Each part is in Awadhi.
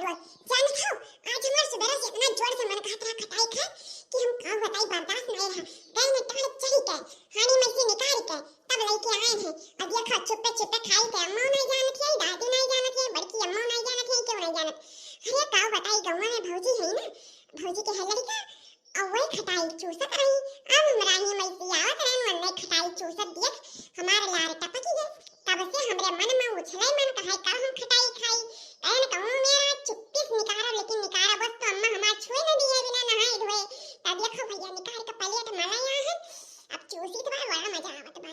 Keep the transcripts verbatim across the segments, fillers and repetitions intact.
जानत हो, आज हमार सुबेरा से इतना जोर से मन कहत रहा खटाई खाए कि हम का बताई, बर्दाश्त नहीं रहा। गए ने टाड़ चढ़ी के, हानी में से निकाल के तब लेके आए हैं। अब देखो, चुप्पे चुप्पे खाई के अम्मा नहीं जानत है, दादी नहीं जानत है, बड़की अम्मा नहीं जानत है, क्यों नहीं जानत। अरे का बताई, गौवा में भौजी है ना, भौजी के है लड़का, और वही खटाई चूसत रही। अब हमरा ही में से आवत रहन, वन्ने खटाई चूसत दियत हमार लार टपकी गए। तब से हमरे मन में उछले मन कहे, "कल हम खटाई खाई।" कहन कहूँ मेरा चुप्पी से निकारा, लेकिन निकारा बस तो अम्मा हमार छुए न दिए बिना नहाए धोए। तब देखो भैया निकार के प्लेट में ले आए हैं, अब चूसी तो बा, बड़ा मजा आवत बा।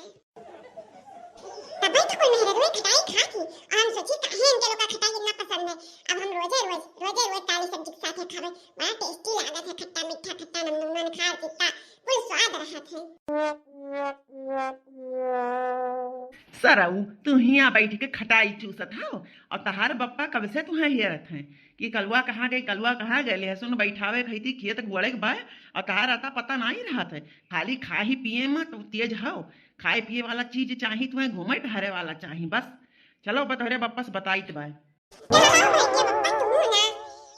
तबे तो कोई मेहररुए खटाई खात ही, और हम सोची काहे इनके लोग का खटाई इतना पसंद है। अब हम रोजे रोज, रोजे रोज दाली सब्जी के साथ खावे, बड़ा tasty लागत है, खट्टा मीठा, खट्टा नमक, नून खार तीता, कुल स्वाद रहत है। सरऊ, तू हियां बैठ के खटाई चूसत हौ और तहार बप्पा कब से तुहें हेरत हैं कि कलुआ कहाँ गए, कलुआ कहाँ गए? लहसुन बैठावे खैती खेत गोड़े के बाय और तहार अता पता नहीं रहत है। खाली खाही पिए में तू तेज हौ, खाए पिए वाला चीज चाही तुहें, घूमे टहरे वाला चाही बस। चलो अब तोहरे बप्पा से बताइत बाय। का हो बड़के बप्पा, तू ना?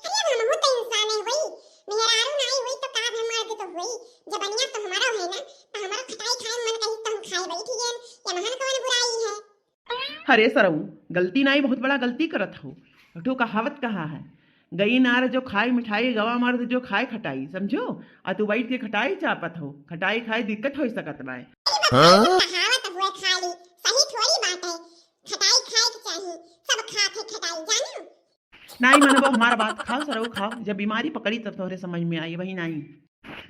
अरे अब हमहू तो इंसान है होई, मेहरारू नाई होई तो का भे, मर्द तो होई। जबनिया तो हमारा है ना, तो हमारा खटाई खाए मन कही तो हम खाए बैठ गए, या महन कौन बुराई है? अरे सरऊ, गलती नाई, बहुत बड़ा गलती करत हो। ठो कहावत कहा है, "गई नार जो खाए मिठाई, गवा मर्द जो खाए खटाई", समझो? आ तू बैठ के खटाई चापत हो, खटाई खाए दिक्कत हो सकत बाय। अरे बप्पा, हाँ? कहावत हुए खाली, सही थोड़ी बात है। खटाई खाए के चाही, सब खात है खटाई, जानो? नाई मनबो हमार बात, खाओ सरऊ खाओ, जब बीमारी पकड़ी तब तोहरे समझ में आई, वही नाई।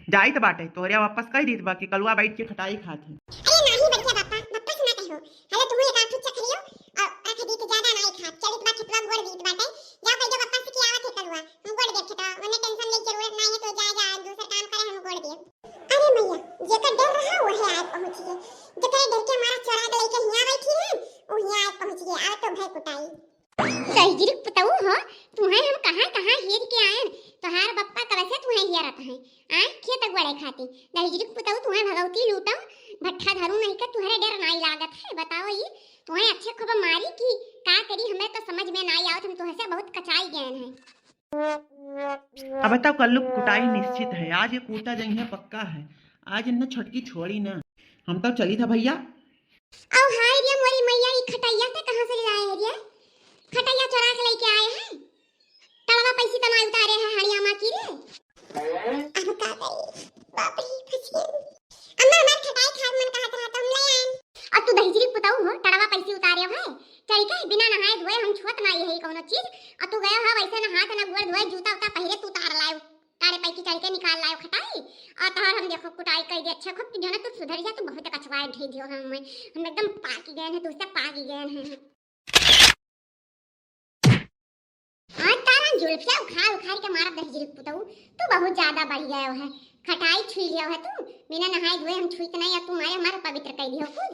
जाइत बाटे, तोहरे वापस कह दीत बा कि कलुआ बैठ के खटाई खात है। अरे नाही बड़के बप्पा, बप्पा से ना कहो। हले तुम एक आठ चख लियो और रख दी तो ज्यादा नाई खात। चलित बा खेतवा गोड़ दीत बाटे, जाओ कह दो बप्पा से कि आवत है कलुआ, हम गोड़ देब खेतवा, वरना tension ले जरूरत नाई है, तो जा जा दूसर काम करे, हम गोड़ देब। अरे मैया, जेकर डर रहा वही आए पहुंच गए, जेकर डर के मारा चोरा के लेके हियां बैठी है, वो हियां आए पहुंच गए, आवे तो भय कुटाई। दहिजरी के पुतऊ हो, तुहें हम कहाँ कहाँ हेर के आयन। तोहार बप्पा कब से तुहें हेरत हैं, आय, खेत गोड़े खाती। दहिजरी के पुतऊ, तुहें भगवती लूटो, भट्ठा धरू नहीं का, तुहरे डर नाई लागत है। बताओ ये, तुहें अच्छे खूब मारी कि का करी, हमें तो समझ में नाई आवत, हम तुहें से बहुत कचाई गए हैं। अब बताओ, कल्लू कुटाई निश्चित है, आज ये कूटा जइहे पक्का है, आज इन्हें छोटकी छोड़ी ना। हम तो चली था भैया। औ हाय रे मोरी मैया, ई खटैया ते कहाँ से लाए है रे? खटैया चोरा के लेके आए हैं। टड़वा पैसी तो ना उतारे है हड़िया माँ की रे। अब का करी? बाप रे, फंस गए। अम्मा, हमार खटाई खाए मन कहत रहा तो हम ले आए। और तू दहिजरी पुताऊ हो, टड़वा पैसी उतारे हो है? चल के बिना नहाए धोए हम छुअत ना ये है कौनो चीज। और तू गया हो वैसे ना हाथ ना गोड़ धोए, जूता उता पहिरे तू उतार लाए। तारे पैकी चल के निकाल लायो खटाई, और तोहर हम देखो कुटाई कई दे। अच्छा खूब तू जाना, तू सुधर जा, तू बहुत कछुआए ढे दियो हम, हम एकदम पाकी गए हैं, तुझसे पाकी गए हैं। आज तारा जुल्फिया उखाड़ उखाड़ के मारब दहिजरी पुतऊ, तू बहुत ज्यादा बढ़ गयो है, खटाई छुई लियो है तू, बिना नहाए धोए हम छुई के नहीं, या तू मारे हमारे पवित्र कई दियो कुल।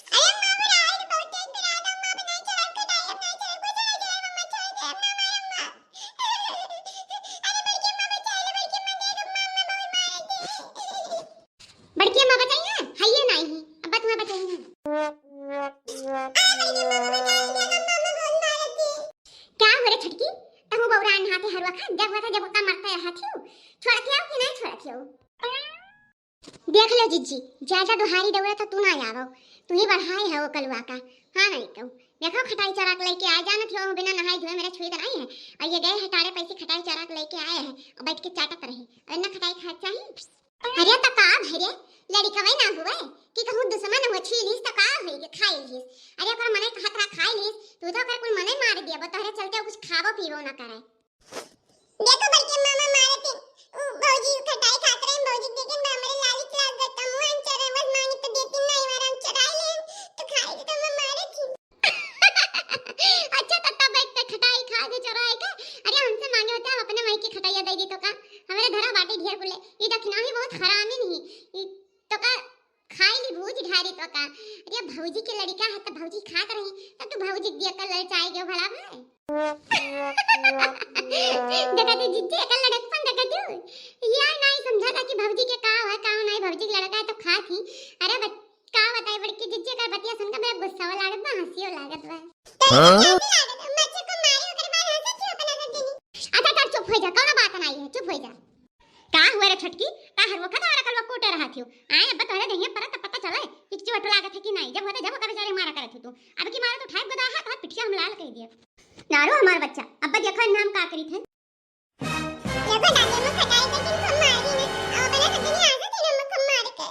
अरे अम्मा, हमरा आज बहुत तेज पिरात बा, अम्मा, अब ना चढ़ब खटाई, अब ना चढ़ब, कुछ ना चढ़ब, अम्मा, छोड़ दे, अब ना मार, अम्मा। अरे बड़की अम्मा, बचा ले, बड़की अम्मा, देख, अम्मा, अम्मा बहुत मारत है। बड़की अम्मा बचाई ना, हइये नाही, अब तुम्हें बचाई ना। अरे बड़की अम्मा, बचा ले, देख, अम्मा, अम्मा बहुत मारत है। क्या हो रे छटकी, तहु बौरा हाथे हरुआ खा, जब हुआ था जब का मरते रहा थियो, छोड़ के आओ कि नहीं छोड़ के आओ? देख लो जिज्जी, ज्यादा दुहारी दौरा तो तू ना आवो, तू ही बढ़ाए है वो कलुआ का। हाँ नहीं कहूँ, देखो खटाई चोरा के लेके आ जाना थियो, बिना नहाए धोए मेरे छुई तो नहीं है। और ये गए है टाड़े पैसी खटाई चोरा के लेके आए हैं और बैठ के चाटत रहे। और इतना खटाई खाए चाही? अरे तो का भरे, लड़िकवे ना हुए कि कहूँ दुश्मन हुए छीलीस तो का हुई के खाई लीस। अरे ओकर मने कहत रहा खाई लीस, तू तो ओकर कुल मने मार दिया, तोहरे चलते वो कुछ खाबो पीबो ना करे। देखो बड़के मामा मारत हैं, उ भौजी खटाई खात रहे, भौजी देखे ना हमरे लाली चला गए, तो मुआन चरे बस मांगे तो देती नहीं, वार हम चुराई ले, तो खाए तो मैं मारत ही। अच्छा तत्ता बैठ के खटाई खा दे चुराए के। अरे हमसे मांगे होते हम अपने माई की खटाइया दे दी तो का, हमरे धरा बाटे ढेर कुले, ये दखिना ही बहुत हरामी नहीं, ये तो का खाई ली भूज ढारी तो का। अरे भौजी के लड़का है तो भौजी खात रही, तब तो भौजी दिया कर ललचाए गयो भला भाई। देखा तू जिज्जी एकर लड़कपन देखा तू। ये नहीं समझा था कि भौजी के का है, का नहीं, भौजी के लड़का है तो खात ही। अरे बच-, का बताए बड़की जिज्जी एकर बतिया सुनकर मेरा गुस्सा लागत बा, हंसियो लागत बा। तो हाँ? कैसे लागत? मच्छर को मारे ओकर बाद हंसे नारो हमार बच्चा, अब्बा देखा ना हम का करीत है। एगो डाले में खटाई के दिन हम मारी ना, और बना हदनी आ जाती ना हम मार के।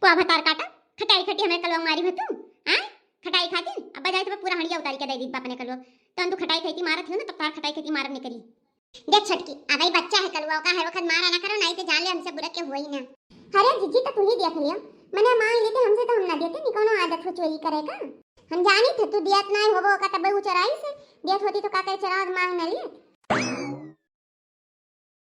को अब हतार काटा, खटाई खटी हमें कलवा मारी है तू, आय? खटाई खाती, अब्बा जाए तो पूरा हंडिया उतारी के दे दी बाप ने कलवा। तो तू खटाई खाती मारत हो ना, तब तार खटाई खाती मारब नहीं करी। देख छोटकी, अबही बच्चा है कलुआ, ओका हर वक्त मारा ना करो, नाहीं तो जान ले हमसे बुरा के होई ना। अरे जीजी, तो तू ही देख लियो, मने मांग लेते हमसे तो हम ना देते, नी कोनो आदत हो चोरी करे का। हम जानी थे तू दियत नाहीं होबो ओका, तब वो चोराई से दियत होती तो का करे चोराव मांग ना लिए।